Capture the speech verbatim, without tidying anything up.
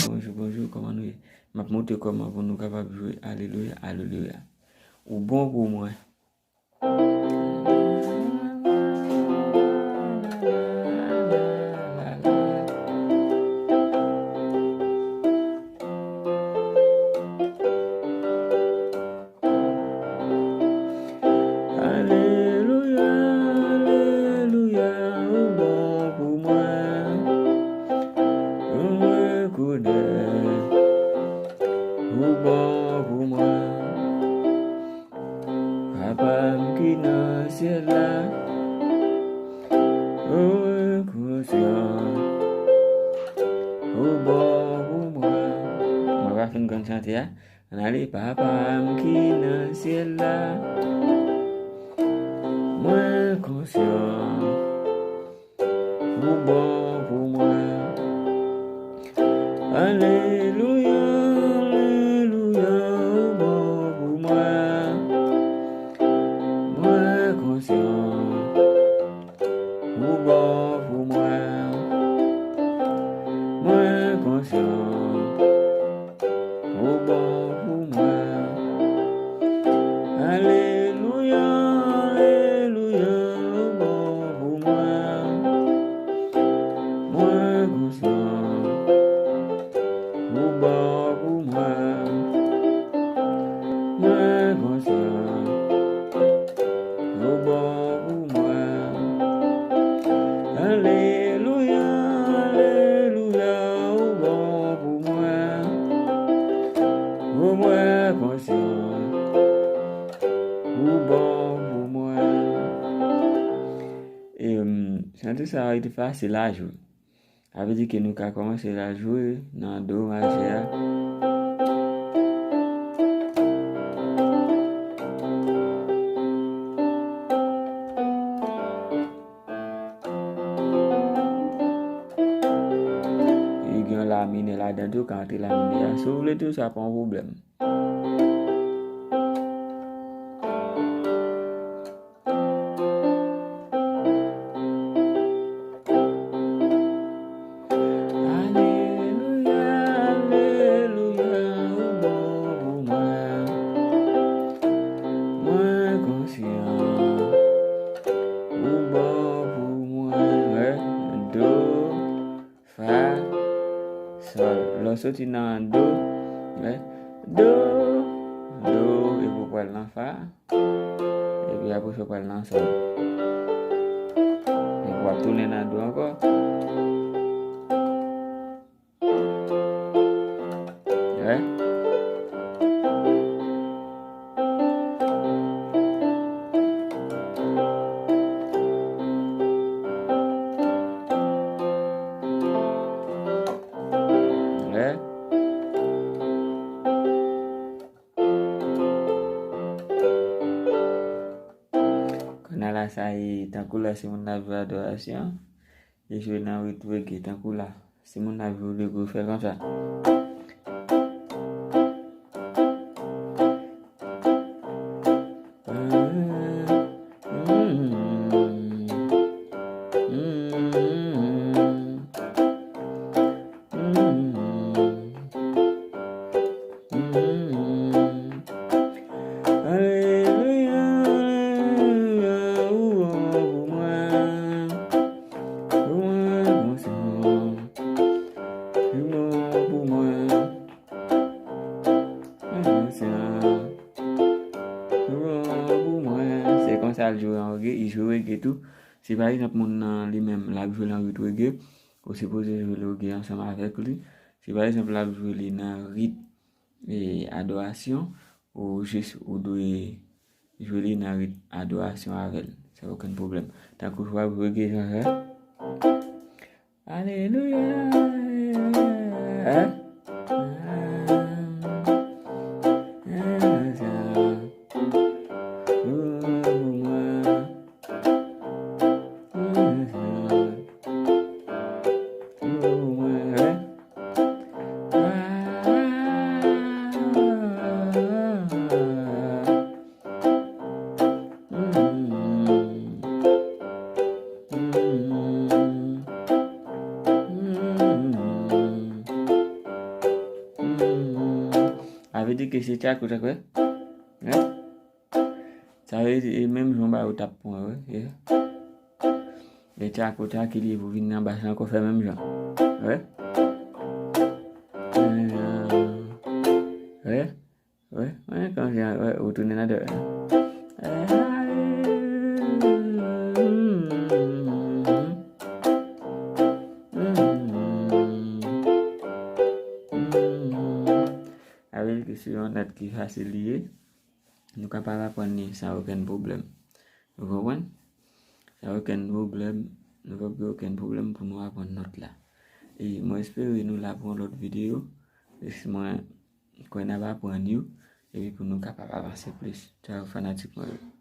Bonjou, bonjou, kòman nou ye? M ap montre kòman pou nou kapab jwe Alelouya, Alelouya. Ou bon pou mwen. Alelouya, alelouya, ou bon pou mwen. Mwen rekonèt ou bon pou mwen. Papa m ki nan syèl la, mwen konsyan ou bon pou mwen. Mwen pa fin konn chante a. Ann ale, Papa m ki nan syèl la, mwen konsyan ou bon pou mwen. Alelouya, alelouya, ou bon pou mwen. Mwen konsyan ou bon pou mwen. Mwen konsyan ou bon pou mwen. Alelouya, alelouya, ou bon pou mwen. Mwen konsyan ou bon pou mwen. Mwen konsyan ou bon pou mwen. Alelouya, alelouya, ou bon pou mwen. Ou mwen konsyan ou bon pou mwen. E, em, chante sa a rete fasil a jwe. Sa vle di ke nou ka kòmanse la jwe nan do majè a. E gen la minè ladan tou, ka antre la minè a. Si w vle tou, sa pa yon pwoblèm. Alelouya, alelouya, ou bon pou mwen. Mwen konsyan ou bon pou mwen. Wè, do, fa, sòl. Lè w soti nan do, wè, do, do, epi w pral nan fa. Epi apre sa w pral nan sòl. Epi w ap tounen nan do ankò. Wè. Wè. Kounye a la sa e tankou lè se moun nan jwe adorasyon, li jwe nan rit rege tankou la. Se moun nan jwe rege fè konsa. Alelouya, alelouya, ou bon pou mwen. Ou mwen konsyan, ou bon pou mwen. Mwen konsyan, ou bon pou mwen. Se konsa l jwe an rege, li jwe rege tou. Si pa egzanp moun nan li menm l ap jwe l an rit rege, ou sipoze jwe rege ansanm avèk li. Si pa egzanp l ap jwe li nan rit, e, adorasyon, ou jis ou dwe jwe li nan rit adorasyon avè l, san okenn pwoblèm. Tankou w ap jwe rege jan sa. Alelouya. ke se tchako, tchako, wè. Wè. Sa vle di, e menm jan ba ou t ap pran, wè. Yeah. E tchako, tchako, li pou vin nan bas la ankò fè menm jan. Wè. Wè. Wè. Wè. Wè, kòm si, wè, ou tounen nan dè. Sa vle di ke se yon nòt ki fasil li ye. Nou kapab aprann li san okenn pwoblèm. Ou konprann? San okenn pwoblèm. Nou pap gen okenn pwoblèm pou nou aprann nòt la. E mwen espere nou la pou yon lòt videyo. Paske mwen kwè n ap aprann yo. Epi pou nou kapab avanse plis. Tchao, fanatik mwen yo.